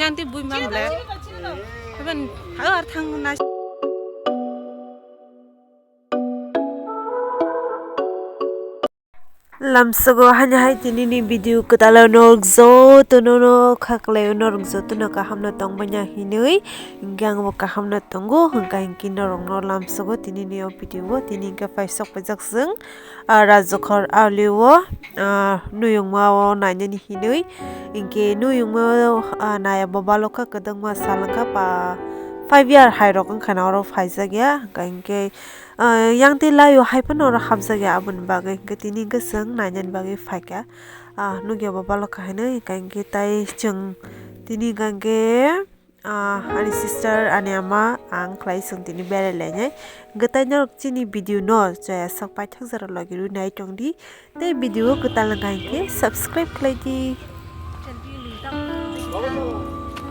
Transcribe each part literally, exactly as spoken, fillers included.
Yang ti bui mam le. Heben, ha, ar thang na. Lamsogo hani hai tinini video kwtalo norok jotono no khaklai norok jotono kaham no tongmanya hinwi, hwnkhe ang bo kaham no tongo, hwnkhe hinkhe norok no lamsogo tinini o video o tini hinkhe paisok paijak chwng. Ah, Rajukhor alio, ah, nuyungma o nainani hinwi, hinkhe nuyungma o, ah, naya bo balokha kwdwngma sal wngkha pa five year hai rok wngkha na oro phaijak ya, hinkhe, ah, yang tei laio hai phano oro hapjak ya aboni bagwi, hinkhe tini hinkhe chwng nainani bagwi phaikha, ah, nukya bo balokha hinwi, hinkhe tai chwng tini hinkhe. Ah, ani sister, ani ama, ang khlai chwng tini berai lainai. Hwnkhe tai norok chini video no chaya sak paithak jora logi rwi nai tong di. Tei video kwtal wngkha hinkhe subscribe khlai di.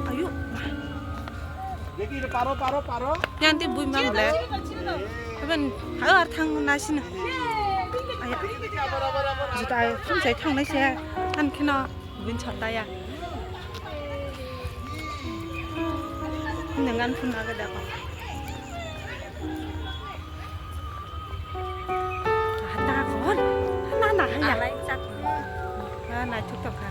Ayo. Yang ti bui mam le. Heben, ha, ar thang na sini. Aya. Juta, thum sai thang nai se. An khino. Bin chota ya. Nang an phun aga da ko. Ah, ta ko. Na, na, ha ya. Alai chak. Ah, na chuk to kha.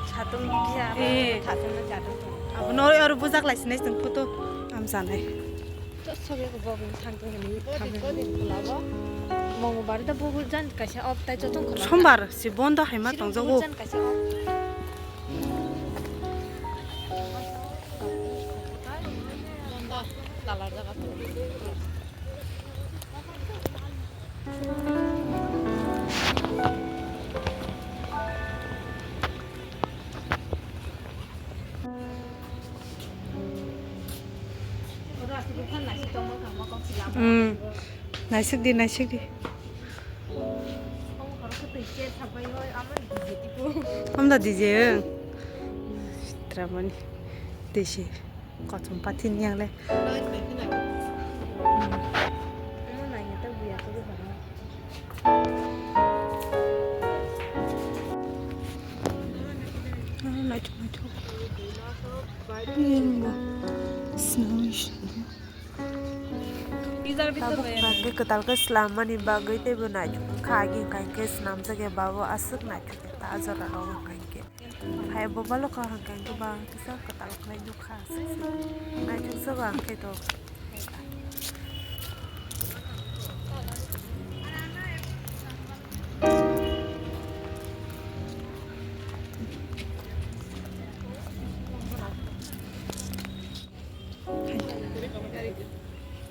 Chatung kia. Eh. Chatung na chatung. Abo no oro bujak lai sinai tong photo. Am sanai. Sombar se bondo hai ma tongjago. Hmm. Naisik di, naisik di. Amda D J, eh. Tramani. Desi. Kochom patin yang le. Naithok, naithok. Yang bo. Snow. Tabuk hwnkhe kwtal khe swlammani bagwi teibo naithok wngkha, agi hwnkha hinkhe swnamjak ya ba o aswk naithok ya ta jora rok hwnkha hinkhe. Hai bo baloka hwnkha hinkhe ba kisa kwtal khlai nukha aswk se. Naithok se ba hwnkhe to.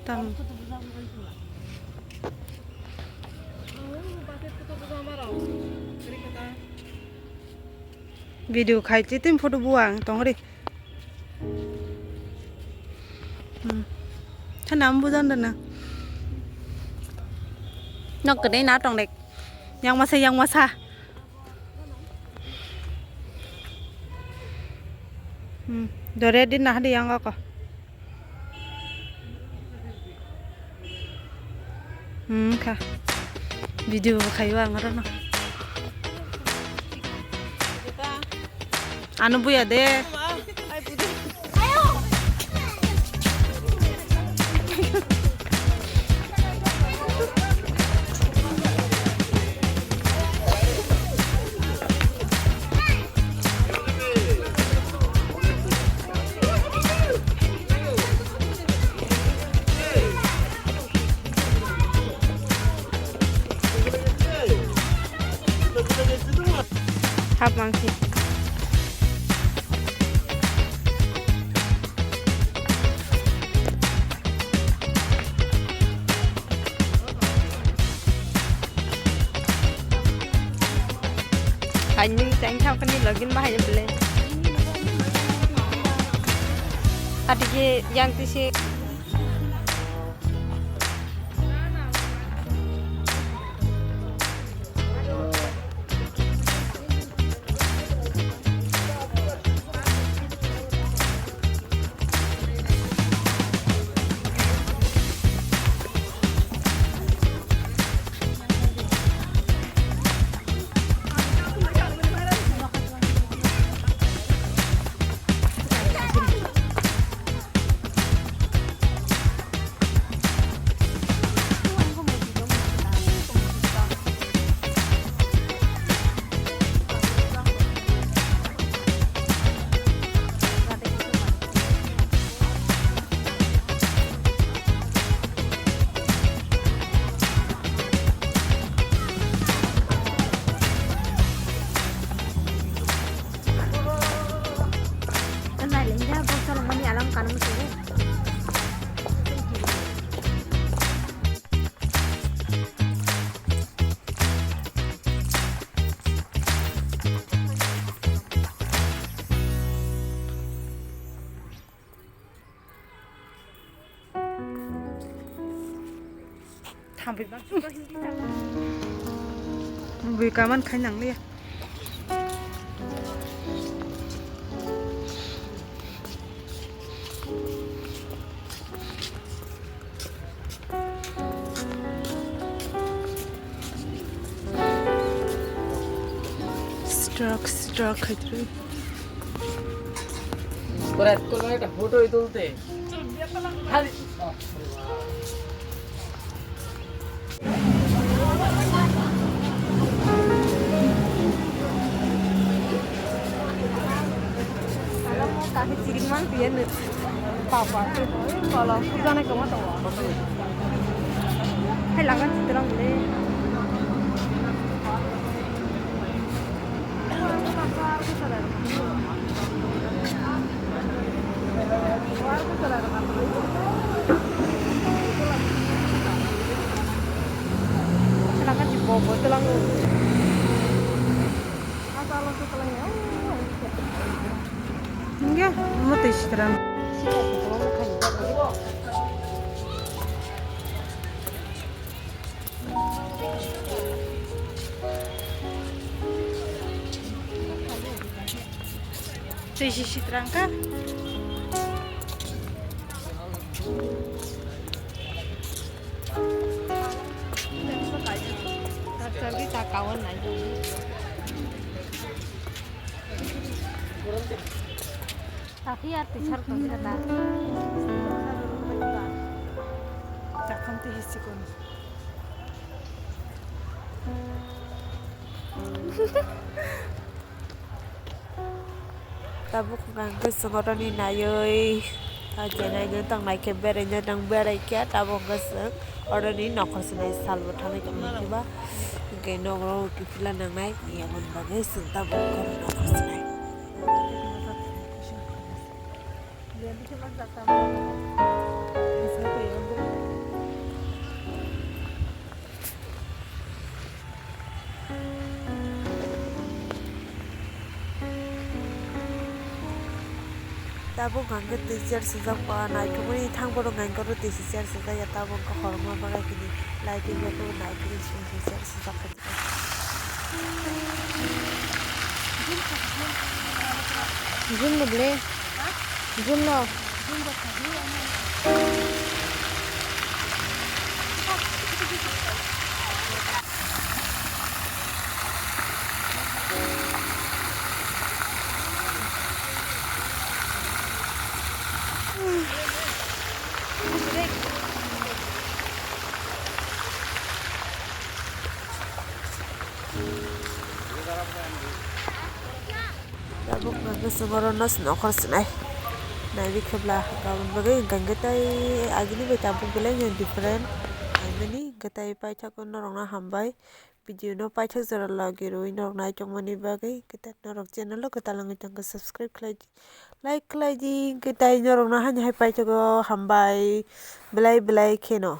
Tam. Video khai chi tini photo buang tong ri. Hmm. Thana ambu jan dana. Nok kene na tong dek. Yang masa, yang masa. Hmm, dore din nah di yang ako. Hmm, kha. Video khayo ang aro no. Ano buya de. Hap mangsi. Ani tang thang kani login bahai bele. Ati ke yang tisi. Bui kaman khai nang liya. Struck, struck khai twi. Pura ekko na ekta photo tulte. Kaki chiring mang piya nuk. Papa, kolom puja nai koma tongo. Hai lagan chitram le. Hingke, omo twi sitram. Twi si sitram kha. Takhi ar tisar tongkha da. Takham twi hisi kono. Tabuk hwnkha hwnkhe chwng oroni naiwi, ah, je naina tongnaikhe beraina tong beraikhe tabuk hwnkhe chwng oroni nokhor swnai salbo thangwi tongnaikhe ba hwnkhe nogo kiphila nangnai, aboni bagwi chwng tabuk hwnkhe nokhor swnai. Tabuk hwnkha khe twi chair swijak ba naithokmani thang borok hwnkha khe oro twi si chair swijak ya tabuk hwnkha khorokma bagwi tini lighting rok naithokgwi twi si chair swijak kha. Zoom no ble. Zoom no. Tabuk hwnkha khe chwng oro no nokhor swnai. Naidi khe bwla kabun bagwi hwnkha khe tei agini bai tabuk belai no different. Ang bini hwnkhe tei paithago norok no hambai. Video no paithak jora logi rwui norok naitok mani bagwi, kwtal norok channel o kwtal wngwi tongkha, subscribe khlai di, like khlai di, kwtal norok no haino hai paithago hambai belai belai kheno.